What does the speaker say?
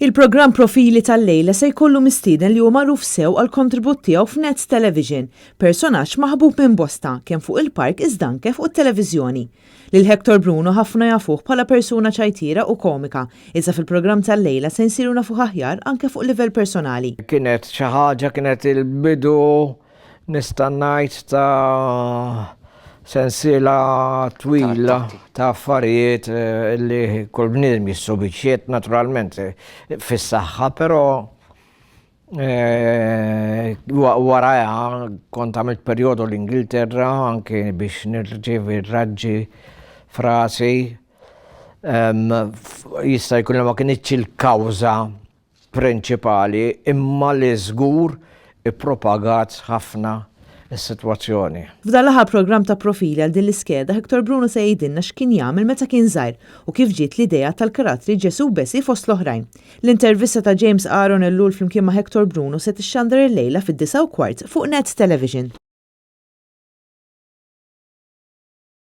Il-programm Profili tal-lejla se jkollu mistieden li hu magħruf sew għall-kontribut tiegħu f'Net Television, personaġġ maħbub minn bosta, kemm fuq il-park iżda anke fuq it-televiżjoni. Lil Hector Bruno ħafna jafuh bħala persuna ċajtiera u komika, iżda fil-programm tal-lejla se nsiru nafuh aħjar anke fuq livell personali. Kienet xi ħaġa, kienet il-bidu Nista' ngħid ta' sensiela twila ta' affarijiet eh, li kull bniedem jissubixxiet naturalment eh, fis-saħħa, però eh, warajha kont għamilt perjodu l-Ingilterra anke biex nirċievi raġġi frasi. Jista' jkun li ma kinitx il-kawża prinċipali imma li żgur ippropagat ħafna s-sitwazzjoni. F'dan l-aħħar programm ta' Profili għal din l-iskeda, Hector Bruno se jgħidilna x'kien jagħmel meta kien żgħir u kif ġiet l-idea tal-karattri Ġesù u Bessie fost l-oħrajn. L-intervista ta' James Aaron Ellul flimkien ma' Hector Bruno se tixxandar illejla fid-9:15 fuq Net Television.